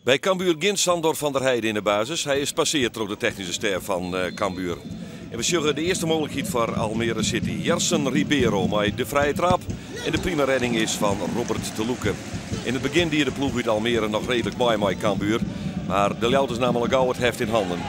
By Cambuur gjin Sandor van der Heide yn de basis. Hy is passeard troch de technyske stêf fan Cambuur. En we sjogge de earste mooglikheid foar Almere City. Jerson Ribeiro mei de frije trap. En de prima redding is fan Robert te Loeke. In it begjin die de ploech út Almere noch reedlik mei mei Cambuur. Mar de Ljouwerters namen al gau it heft yn hannen.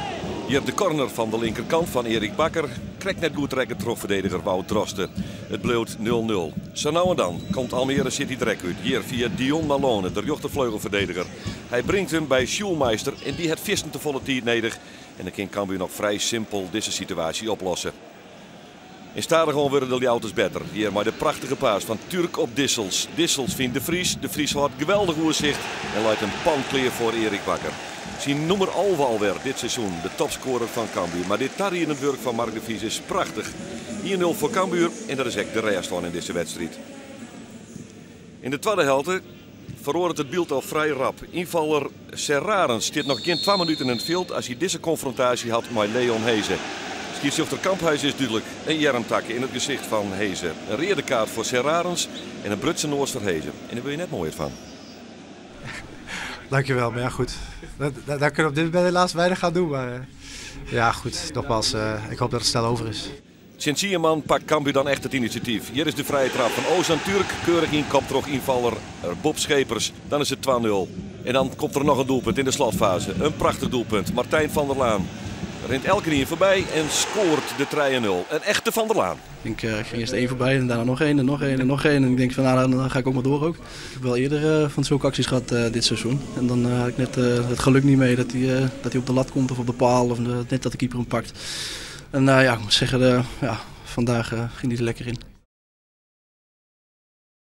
Hjir de corner fan de linkerkant fan Erik Bakker. Krekt net goed rekke troch ferdediger Wout Droste. It bliuwt 0-0. Sa no en dan komt Almere City der ek út. Hjir fia Dion Malone, de rjochterfleugelferdediger. Hy bringt him by Schulmeister en dy hat fierstente folle tiid nedich. En dan kin Cambuur noch frij simpel dizze situaasje oplosse. En stadichoan wurde de Ljouwerters better. Hjir mei de prachtige paas fan Türk op Dissels. Dissels fynt De Vries. De Vries hâldt geweldich oersicht en leit in pan klear foar Erik Bakker. Syn nûmer 11 alwer dit seizoen, de topskoarer fan Cambuur. Mar dit tariedend wurk fan Mark de Vries is prachtich. 1-0 foar Cambuur en dat is ek de rêststân yn dizze wedstriid. Yn de twadde helte feroaret it byld al frij rap. Ynfaller Serrarens stiet noch gjin twa minuten yn it fjild as hy dizze konfrontaasje hat mei Leon Hese. Skiedsrjochter Kamphuis is dúdlik, in earmtakke yn it gesicht fan Hese. In reade kaart foar Serrarens en in brutsen noas foar Hese. En dêr wurde je net moaier fan. Dankjewel, maar ja goed. Daar kunnen we op dit moment helaas weinig aan doen. Maar ja goed, nogmaals, ik hoop dat het snel over is. Tsjin tsien man pakt Cambuur dan echt it inisjatyf. Hjir is de frije trap fan Ozan Türk, keurich ynkopt troch ynfaller Bob Schepers. Dan is it 2-0. En dan komt der noch in doelpunt yn de slotfaze. In prachtich doelpunt. Martijn van der Laan rint elkenien foarby en skoart de 3-0. In echte Van der Laan. Ik ging eerst één voorbij en daarna nog één en nog één en nog één. En ik denk van nou, dan ga ik ook maar door ook. Ik heb wel eerder van zulke acties gehad dit seizoen. En dan had ik net het geluk niet mee dat hij op de lat komt of op de paal of net dat de keeper hem pakt. En ja, ik moet zeggen, ja, vandaag ging hij er lekker in.